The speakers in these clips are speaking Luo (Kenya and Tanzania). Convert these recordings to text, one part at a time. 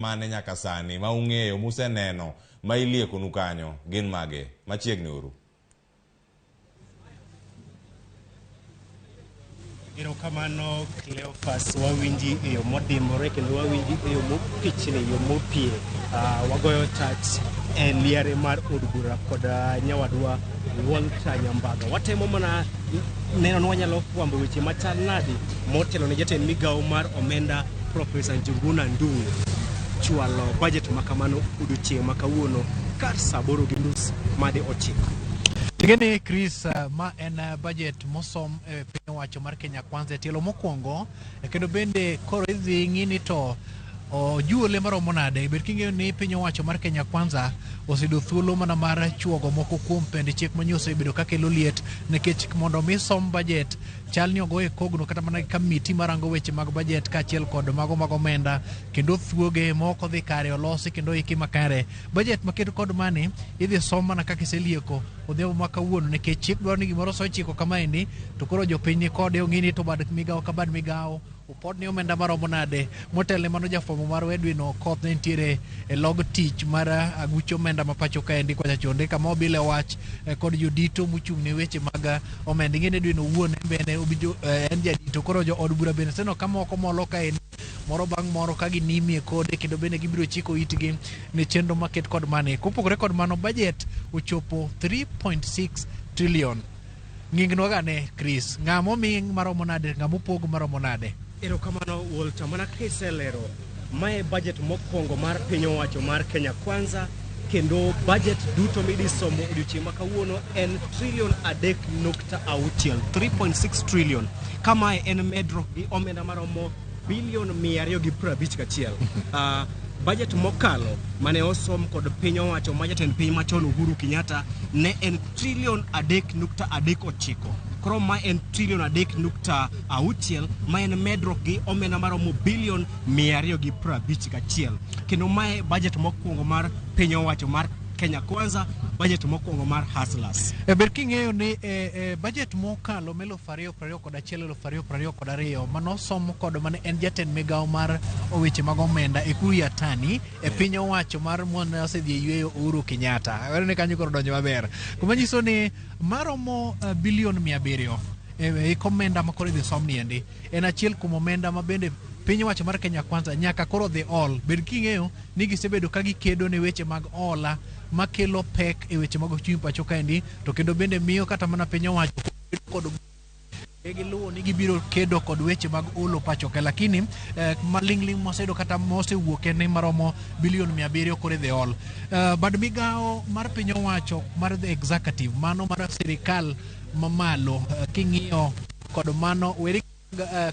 Mane nyaka sani ma ung'eyo museneno ma iliekonu kanyo gin mage? Machiegni uru. Erokamano Cleophas, wawinji e yo modimbore kendo wawinji e yo mopichni, e yo mopie. Wagoyo tach e liare mar od bura kod nyawadwa Walter Nyambaga. Watemo mana neno ni wanyalo fwambo weche machal nadi motelo ne jatend migawo mar omenda Profesa Njuguna Ndung'u chwalo budget ma kamano odiochieng' ma kawuono kar saa 8:30 madhi 9. Ing'eni Chris, ma en budget mosom e piny owacho mar Kenya Kwanza e tielo mokwongo kendo bende koro idhi ng'i ni to ojuole maromo nade. Bed king'eyo ni piny owacho mar Kenya Kwanza oseyudo thuolo mana mar chuogo moko kuom pend chik manyien osebedo ka kelo liet nikech mondo mi som budget chal ni ogoye kogno kata mana gi kamiti marango weche mag budget kaachiel kod mago mag omenda kendo thuoge moko dhi kare olosi kendo oiki makare. Budget maket kod mani idhi som mana kaka iselieko odhiambo ma kawuono nikech chik dwaro ni gimoro osechiko kamaendi to koro jopiny ni kode ong'e ni to bad migawo ka bad migawo opod ni omenda maromo nade. Motelo ne mano jafwambo marwa Edwin Okoth ne nitiere e log tich mar aguch omenda ma pacho kaendi kocha chonde kama obile wach kod jodito mochung' ne weche mag omenda. Ing'e ni Edwin owuon en bende obiro en jadito koro jo od bura bende seneno ka moko molo kaendi moro bang' moro ka ginimie kode kendo bende gibiro chiko itgi ne chenro maket kod mani. Kopogore kod mano budget ochopo 3.6 trillion. Ng'ingnwa gane Chris, ng'ama omi maromo nade, ng'ama opog maromo nade? Erokamano Walter, mana kaka iselero, mae budget mokwongo mar piny owacho mar Kenya Kwanza kendo budget duto midhi somo odiochieng' ma kawuono en trilion 3.6, 3.6 trillion. Ka mae en medruok gi omenda maromo bilion 251. Budget mokalo mane osom kod piny owacho ma jatend piny machon Uhuru Kenyatta ne en trilion 3.39. Koro ma en trilion 3.6 ma en medruok gi omenda maromo bilion 251. Kendo mae budget mokwongo mar piny owacho mar Kenya Kwanza, budget mokwongo mar Hustlers. E ber king'eyo ni e budget mokalo ma 2021 2022 manosom kod mane en jatend migawo mar weche mag omenda Ekuru Yatani e piny owacho mar mane osedhi e yueyo Uhuru Kenyatta. Awero ni kanyo koro donjo maber. Kuma nyiso ni maromo bilion 700 e omenda ma koro idhi som niendi en achiel kuom omenda ma bende piny owacho mar Kenya Kwanza nyaka koro dhi ol. Bed king'eyo ni gisebedo ka gikedo ne weche mag hola makelo pek e weche mag ochumi pacho kaendi to kendo bende miyo kata mana piny owacho kod giluwo ni gibiro kedo kod weche mag olo pacho ka, lakini maling'ling' moseyudo kata mosewuok en ni maromo bilion 700 koro idhi ol. Bad migawo mar piny owacho mar the executive, mano mar sirikal mamalo, king'iyo kod mano weri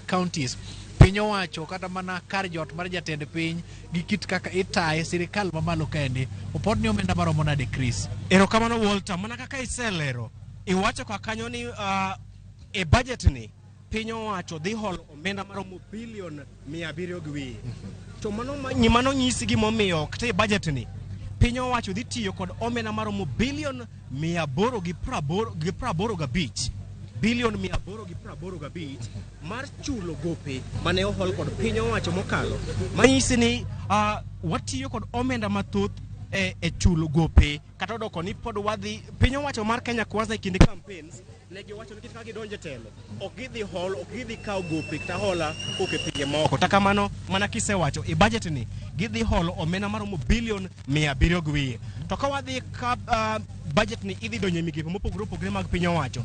counties piny owacho kata mana kar jot mar jatend piny gi kit kaka itaye sirikal mamalo kaendi opod ni omenda maromo nade Chris? Erokamano Walter, mana kaka iselero iwacho ka kanyo ni e budget ni piny owacho dhi holo omenda maromo bilion 700 gi wiye. To mano nyisi gimomiyo kata e budget ni piny owacho dhi tiyo kod omenda maromo bilion 885, bilion 885 mar chulo gope mane ohol kod piny owacho mokalo. Manyisi ni watiyo kod omenda mathoth e chulo gope kata odoko ni pod wadhi piny owacho mar Kenya Kwanza e kinde campaigns ne giwacho ni kata ka gidonjo e telo ok gidhi hol, ok gidhi kawo gope kata hola kowuok e pinje moko. Kata kamano mana kisewacho e budget ni gidhi holo omenda maromo bilion 700 gi wiye. To ka wadhi ka budget ni idhi donjo e migepe mopogore opogore mag piny owacho.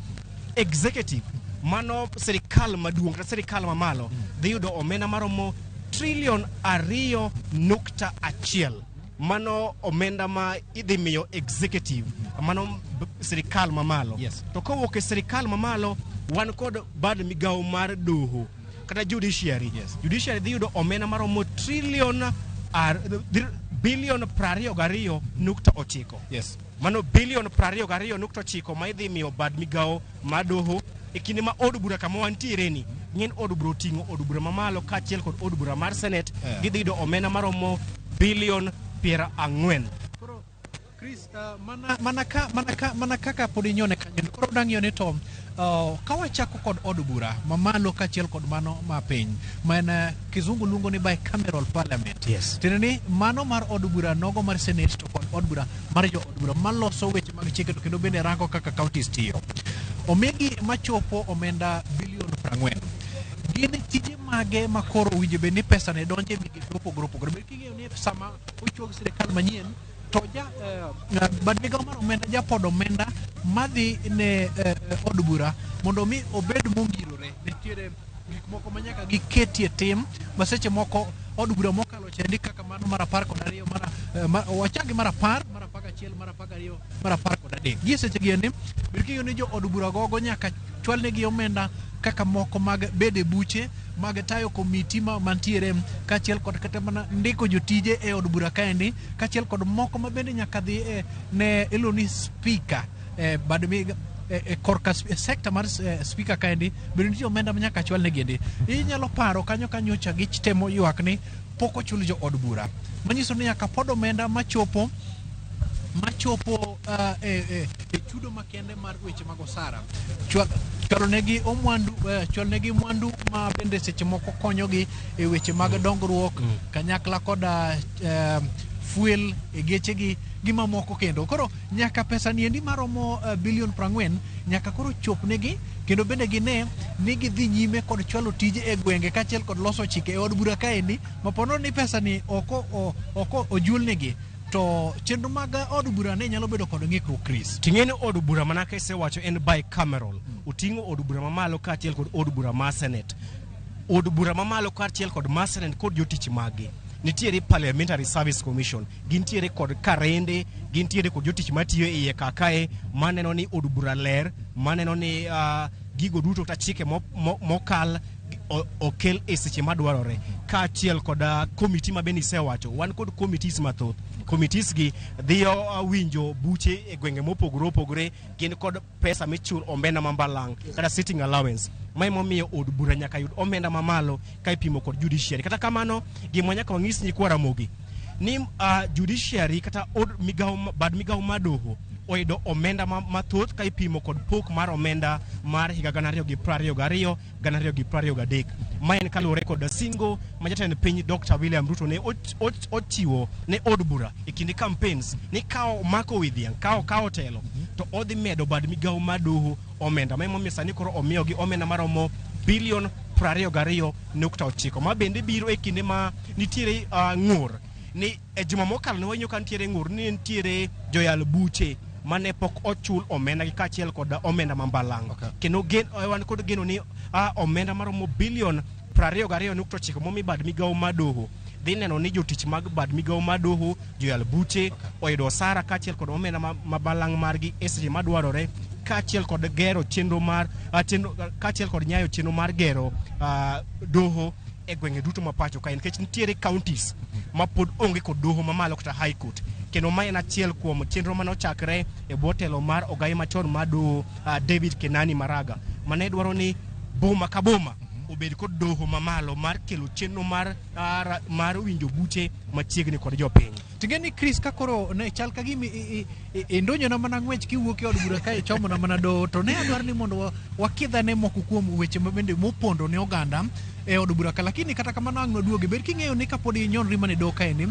Executive mano sirikal maduong' kata sirikal mamalo dhi yudo omenda maromo trilion 2.1. Mano omenda ma idhi miyo executive, mano sirikal mamalo. To kowuok e sirikal mamalo wan kod bad migawo mar doho kata judiciary. Judiciary dhi yudo omenda maromo trilion bilion 22.9. Mano bilion 22.9 ma idhi miyo bad migawo mar doho e kinde ma od bura kama wantiere ni. Ng'en od bura oting'o od bura mamalo kaachiel kod od bura mar Senate. Gidhi yudo omenda maromo bilion 40. Chris, mana kaka pod inyone kanyo, koro dang' ng'iyo ni to Ka wachako kod od bura mamalo kaachiel kod mano ma piny ma en kizungu luongo ni bicameral parliament. Tiende ni mano mar od bura nogo mar senate to kod od bura mar jo od bura maloso weche mag chike to kendo bende rango kaka counties tiyo. Omigi machopo omenda bilion 40. Gin tije mage ma koro owinjo bed ni pesa ne donjo e migepe mopogore opogore? Bed king'eyo ni sama ochuog sirikal manyien to ja bad migawo mar omenda japod omenda madhi ne od bura mondo mi obed mongirore. Nitiere gik moko ma nyaka giketie tim ma seche moko od bura mokalo chendi kaka mano mar 12 mar wachak gi mar 10, mar 11, mar 12, mar 13. Gie seche gi endi bed king'eyo ni jo od bura gogo nyaka chwalnegi omenda kaka moko mag bede buche mag tayo komiti ma mantiere kaachiel kod kata mana ndiko jotije e od bura kaendi kaachiel kod moko ma bende nyaka dhi e, ne iluongo ni speaker e, bad e korka e sekta mar speaker kaendi bende nitie omenda ma nyaka chwal negi endi. Inyalo paro kanyo ka nyocha gitemo ywak ni pok ochul jo od bura manyiso ni nyaka pod omenda machopo e chudo makende mar weche mag osara chwalonegi omwandu chwalonegi mwandu ma bende seche moko konyogi e weche mag dongruok kanyakla koda fuel e gechegi gi mamoko kendo. Koro nyaka pesa ni endi maromo bilion 40 nyaka koro chopnegi kendo bende gine ni gidhi nyime kod chwalo tije e gwenge kaachiel kod loso chike e od bura kaendi ma po nono ni pesa ni oko ojulnegi to chenro mag od bura ne nyalo bedo kod ng'ikruok Chris. Ting'e ni od bura mana ka isewacho en bicameral. Oting'o od bura mamalo kaachiel kod od bura mar senate. Od bura mamalo kaachiel kod mar senate kod jotich maggi. Nitiere Parliamentary Service Commission, gintiere kod karende, gintiere kod jotich matiyo e iye kakae, maneno ni od bura ler, maneno ni gigo duto kata chike mokal okel e seche madwarore, kaachiel kod komiti ma bende isewacho. Wan kod committees mathoth. Committees gi dhiyo winjo buche e gwenge mopogore opogore, gin kod pesa michul omenda ma mbalang' kata sitting allowance. Ma emomiyo od bura nyaka yud omenda mamalo ka ipimo kod judiciary. Kata kamano, gima nyaka wang'is nyikwa Ramogi ni judiciary kata od migawo bad migawo mar doho oyudo omenda mathoth ka ipimo kod pok mar omenda mar higa 2022 2023. Ma en kaluwore kod singo ma jatend piny Dr. William Ruto ne ochiwo ne od bura e kinde campaigns ni ka omako wi dhiang', ka okawo telo, to odhi medo bad migawo mar doho omenda. Ma emomiyo sani koro omiyogi omenda maromo bilion 22.9 ma bende biro e kinde ma nitiere ng'ur ni e juma mokalo ne wawinjo ka nitiere ng'ur ni nitiere joyal buche mane pok ochul omenda gi kaachiel kod omenda ma mbalang'. Kendo wan kod geno ni omenda maromo bilion 22.9 momi bad migawo mar doho dhi neno ni jotich mag bad migawo mar doho, joyal buche oyudo osara kaachiel kod omenda ma balang' margi e seche madwarore, kaachiel kod gero chenro mar chenro, kaachiel kod nyayo chenro mar gero doho e gwenge duto ma pacho kae, nikech nitiere counties ma pod onge kod doho mamalo kata high court. Kendo ma en achiel kuom chenro mane ochakre e bwo telo mar ogai machon mar doho David Kenani Maraga, mane dwaro ni boma ka boma obed kod doho mamalo mar kelo chenro mar winjo buche machiegni kod jopiny. Ting'e ni Chris ka koro ne chal ka gima indonyona mana ng'wech kiwuok e od bura ka ichomona mana doho, to ne adwaro ni mondo wakidhane moko kuom weche ma bende mopondo ne oganda e od bura ka, lakini kata kamano ang' nwaduoge. Bed king'eyo ni kapod inyonri mana e doho kaendi,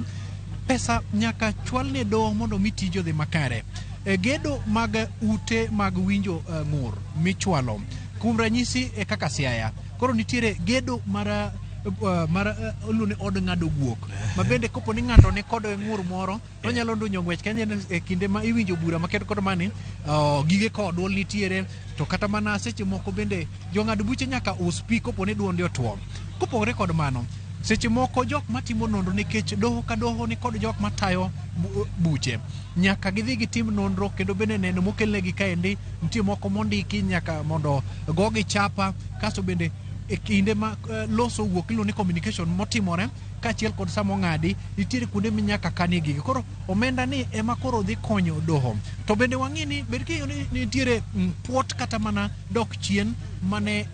pesa nyaka chwal ne doho mondo mi tije odhi makare. E gedo mag ute mag winjo ng'ur michwalo, kuom ranyisi e kaka Siaya, koro nitiere gedo mar iluongo ni od ng'ado guok, ma bende kopo ni ng'ato ni kod ng'ur moro onyalo ndunyo ng'wech kanyo e kinde ma iwinjo bura maked kod mani, gige kowo duol nitiere, to kata mana seche moko bende jong'ad buche nyaka us pi kopo ni duonde otuo. Kopogore kod mano, seche moko jok matimo nonro, nikech doho ka doho ni kod jok matayo buche, nyaka gidhi gitim nonro kendo bende neno mokelnegi kaendi nitie moko mondiki nyaka mondo gogi chapa, kasto bende e kinde ma loso wuok iluongo ni communication motimore kaachiel kod sama ong'adi, nitiere kuonde minyaka kanie gigi. Koro omenda ni ema koro dhi konyo doho. To bende wang'i ni bed king'eyo ni nitiere puot kata mana dok chien mane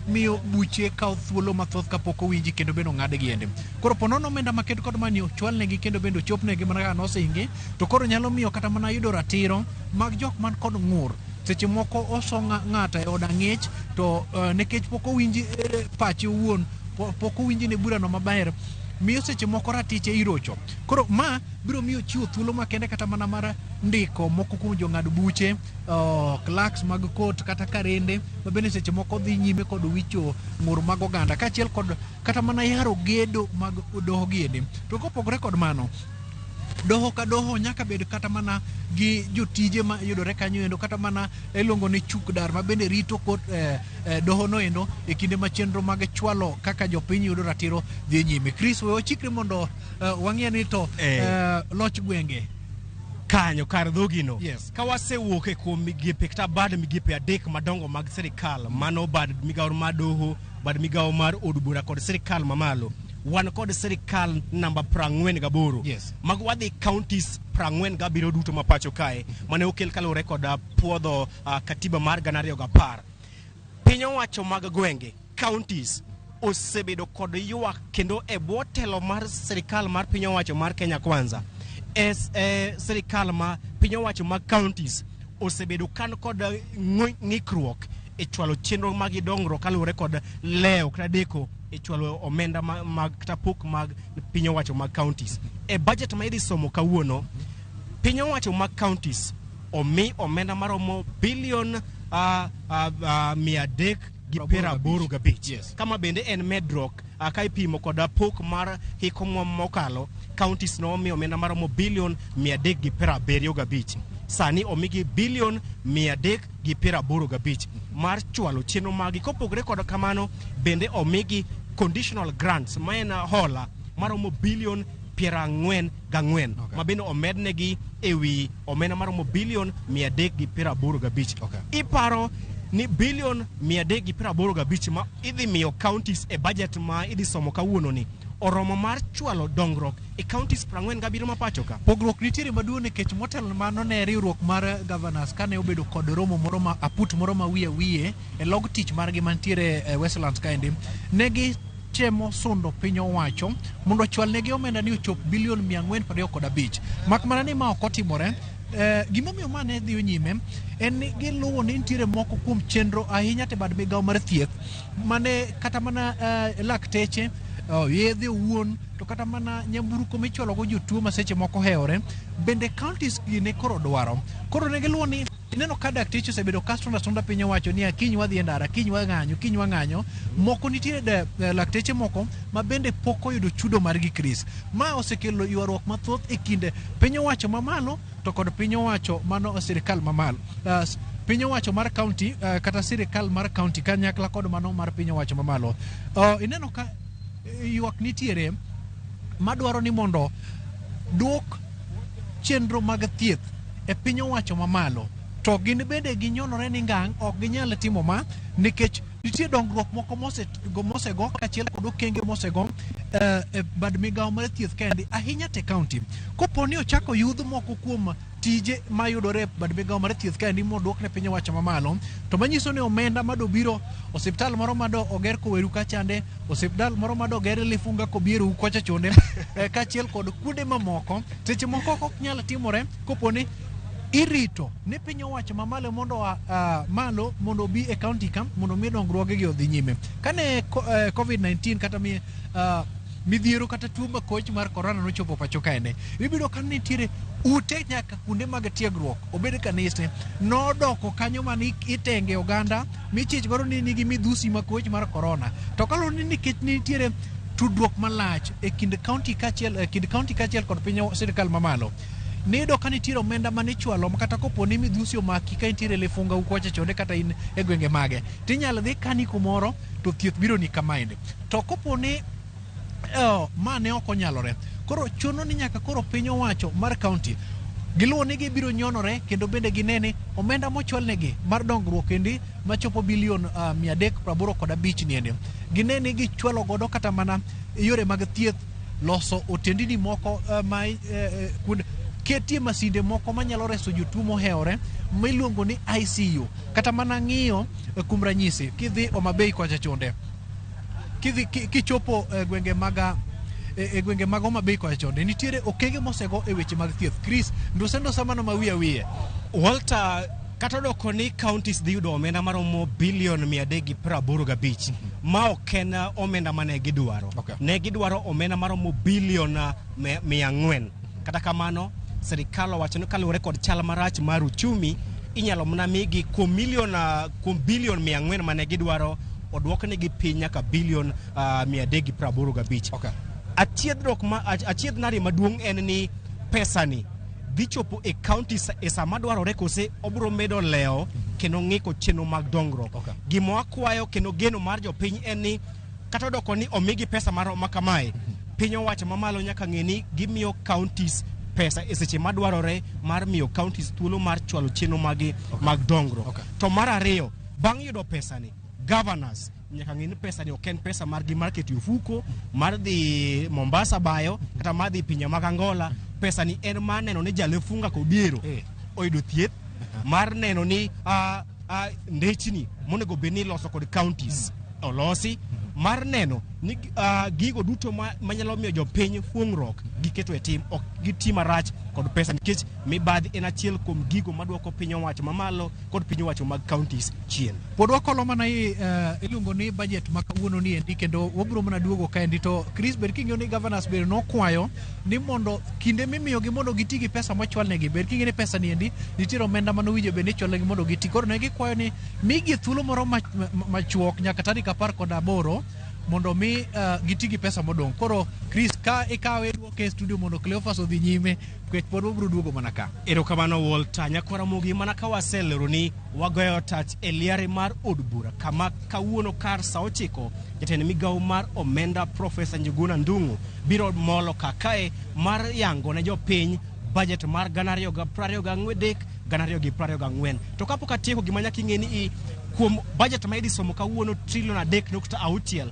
miyo buche kawo thuolo mathoth kapok owinji kendo bende ong'adgi ende. Koro po nono omenda maked kod mani ochwalnegi kendo bende ochopnegi mana kaka nosingi, to koro nyalo miyo kata mana yudo ratiro mag jok man kod ng'ur. Seche moko oso ng'ato e od ang'ech to nikech pok owinj pache owuon, pok owinj ne burano maber, miyo seche moko ratiche irocho. Koro ma biro miyo chiwo thuolo makende kata mana mar ndiko moko kuom jong'ad buche, clerks mag court kata karende ma bende seche moko dhi nyime kod wicho ng'ur mag oganda kaachiel kod kata mana yaro gedo mag doho giendi. To kopogore kod mano, doho ka doho nyaka bed kata mana gi jotije ma yudore kanyo endo, kata mana iluongo ni chukdar ma bende rito kot doho no endo e kinde ma chenro mag chwalo kaka jopiny yudo ratiro dhi nyime. Chris, we wachikre mondo wang'e ni to loch gwenge kanyo kar dhogino. Yes. Ka wasewuok e kuom migepe kata bad migepe adek madongo mag sirikal, mano bad migawo mar doho, bad migawo mar od bura kod sirikal mamalo, wan kod sirikal namba 48. Yes. Mago wadhi counties 47 duto ma pacho kae mane okel kaluwore kod puodho katiba mar 2010. Piny owacho mag gwenge, counties, osebedo kod ywak kendo e bwo telo mar sirikal mar piny owacho mar Kenya Kwanza. Sirikal ma piny owacho mag counties osebedo kan kod ng'ikruok e chwalo chenro mag dongruok kaluwore kod lewo kata deko e chwalo omenda mag kata pok mag piny owacho mag counties. E budget ma idhi somo kawuono, piny owacho mag counties omi omenda maromo bilion 385. Yes. Kama bende en medruok ka ipimo kod pok mar hik omwom mokalo, counties nomi omenda maromo bilion 375. Sani omigi bilion 385 mar chwalo chenro magi. Kopogore kod kamano, bende omigi conditional grants ma en hola maromo bilion 44 ma bende omednegi ewi omenda maromo bilion 385. Iparo ni bilion 385 ma idhi miyo counties e budget ma idhi somo kawuono ni oromo mar chwalo dongruok e counties 47 ma pacho ka? Pogruok nitiere maduong' nikech motelo mano ne riwruok mar governors kane obedo kod romo moro ma aput moro ma wiye wiye e log tich margi mantiere e Westlands kaendi, ne gi temo sundo piny owacho mondo ochwal negi omenda ni ochop bilion 425. Mak mana ni ma ok otimore. Gimomiyo ma ne dhiyo nyime en ni giluwo ni nitiere moko kuom chenro ahinya te bad migawo mar thieth mane kata mana lakteche, yedhe owuon to kata mana nyamburko michwalogo jotuo ma seche moko hewore bende counties gi ne koro dwaro. Koro ne giluwo ni ineno ka dakteche osebedo ka sunda sunda piny owacho ni kiny wadhi e ndara, kiny wang'anyo, kiny wang'anyo. Moko nitiere lakteche moko ma bende pok oyudo chudo margi, Chris. Ma osekelo ywaruok mathoth e kind piny owacho mamalo to kod piny owacho mano sirikal mamalo. Piny owacho mar county kata sirikal mar county kanyakla kod mano mar piny owacho mamalo. Ineno ka ywak nitiere madwaro ni mondo duok chenro mag thieth e piny owacho mamalo, to gin bende ginyonore ni ngang' ok ginyal timo ma nikech nitie dongruok moko mosego kaachiel kod okenge mosego e bad migawo mar thieth kendi ahinya te county. Kopo ni ochako yudh moko kuom tije mayudore e bad migawo mar thieth kaendi moduok ne piny owacho mamalo, to manyiso ni omenda madobiro osiptal moro mado oger Koweru kachande, osiptal moro mado oger Lifunga Kobieru kocha chonde, kaachiel kod kuonde mamoko seche moko ok nyal timore kopo ni irito ni piny owacho mamalo mondo malo mondo obi e county ka mondo mi dongruoge gi odhi nyime. Kane COVID-19 kata midhiero kata tuo makoch mar corona nochopo pacho kaende, ibiro ka nitiere ute nyaka kuonde mag tiegruok, obed kanise, nodoko kanyo mane itenge oganda michich godo ni nigi midhusi makoch mar corona. To kaluwore ni nikech nitiere tudruok malach e kind county kaachiel e kind county kaachiel kod piny sirikal mamalo, niyudo ka nitiere omenda mane ichwalo kata kopo ni midhusi omaki ka intiere Lifunga kocha chonde kata in e gwenge mage, tinyalo dhi kani kumoro to thieth biro ni kamaendi. To kopo ni ma ne ok onyalore, koro chuno ni nyaka koro piny owacho mar county giluwo ni gibiro nyonore kendo bende ginene omenda mochwalnegi mar dongruok endi machopo bilion 385 niendi, gine ni gichwalo godo kata mana yore mag thieth, loso otendini moko ma kuonde ketie masinde moko manyalo reso jotuo mohewore miluongo ni ICU, kata mana ng'iyo kuom ranyisi kidhi Homa Bay kocha chonde, kidhi kichopo gwenge mag e gwenge mag Homa Bay kocha chonde, nitiere okenge mosego e weche mag thieth. Chris, nduse ndosa mano ma wiye wiye. Walter, Kata odoko ni counties dhi yudo omenda maromo bilion 385, ma ok en omenda mane gidwaro. Ne gidwaro omenda maromo bilion 400. Kata kamano, sirikal owacho ni kaluwore kod chal marach mar uchumi, inyalo mana migi kuom milion kuom bilion 400 mane gidwaro, oduoknegi piny nyaka bilion 385. Achiedhruok ma achiedh nade maduong' en ni pesa ni dhi chopo e counties e sama dwarore kose obiro medo lewo kendo ng'iko chenro mag dongruok. Gima wakwayo kendo geno mar jopiny en ni kata odoko ni omigi pesa maromo kamae, piny owacho mamalo nyaka ng'e ni gimiyo counties pesa e seche madwarore mar miyo counties thuolo mar chwalo chenro magi mag dongruok. To mar ariyo, bang' yudo pesa ni, governors nyaka ng'e ni pesa ni ok en pesa margi mar keto e ofuko, mar dhi Mombasa bayo, kata mar dhi pinje mag Angola. Pesa ni en mar neno ni jalefunga kobiero oyudo thieth, mar neno ni ndechni monego bed ni iloso kod counties olosi, mar neno ni gigo duto manyalo miyo jopiny fuong'ruok giketo e tim, ok giti marach kod pesa, nikech mibadhi en achiel kuom gigo maduoko piny owacho mamalo kod piny owacho mag counties chien. Pod wakolo mana i iluongo ni budget ma kawuono ni endi, kendo wabiro mana duogo kaendi. To Chris, bed king'eyo ni governors bende nokwayo ni mondo kinde mimiyogi mondo giti gi pesa mochwalnegi, bed king'eyo ni pesa ni endi nitiere omenda manowinjo bed ni ichwalnegi mondo giti. Koro ne gikwayo ni migi thuolo moro machuok nyaka tarik 18 mondo mi giti gi pesa modong'. Koro Chris, ka ikawe iduoke e studio mondo Cleophas odhi nyime, nikech pod wabiro duogo mana ka. Erokamano Walter. Nyakwara Ramogi, mana ka waselero ni wagoyo tach e liare mar od bura kama kawuono kar sa 9 jatend migawo mar omenda Profesa Njuguna Ndung'u biro molo kakae mar yango ne jopiny budget mar 2023 2024. To kapok atieko, gima nyaka ing'e ni kuom budget ma idhi somo kawuono, trilion 3.6,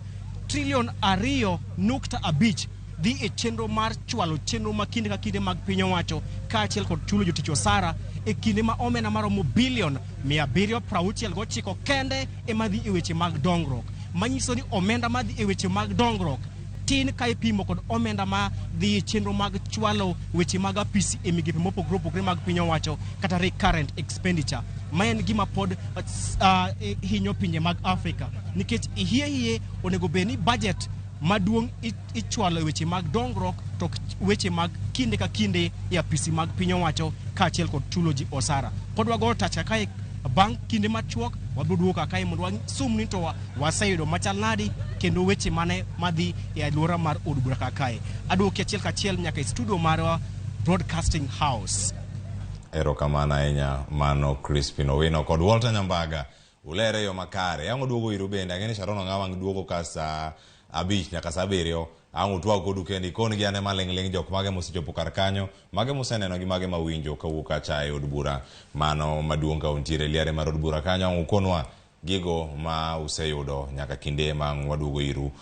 trilion 2.5 dhi e chenro mar chwalo chenro ma kinde ka kinde mag piny owacho kaachiel kod chulo jotich osara, e kinde ma omenda maromo bilion 769 kende ema dhi e weche mag dongruok, manyiso ni omenda madhi e weche mag dongruok tin ka ipimo kod omenda ma dhi e chenro mag chwalo weche mag apisi e migepe mopogore opogore mag piny owacho kata recurrent expenditure, ma en gima pod hinyo pinje mag Afrika, nikech hie hie onego bed ni budget maduong' ichwalo e weche mag dongruok to ok weche mag kinde ka kinde e apisi mag piny owacho kaachiel kod chulo ji osara. Pod wagoyo tach kae, bang' kinde machuok wabiro duogo kae mondo wasum ni to waseyudo machal nadi kendo weche mane madhi e alwora mar od bura kakae. Aduoki achiel kachiel nyaka e studio marwa, Broadcasting House. Erokamano ahinya. Mano Crispin Owino kod Walter Nyambaga ulere yo makare. Ang' oduogo iru bende. Ang'e ni Sharon Ong'awa ang' duogo ka saa 5 nyaka saa 7. Ang' utwag kodu kendo ikon gi ane maling'ling' jok mage mosechopo kar kanyo, mage moseneno gi mage mawinjo kawuok kacha e od bura mano maduong' ka untiere liare mar od bura kanyo. Ang' ukonwa gigo ma useyudo nyaka kinde ma ang' waduogo iru.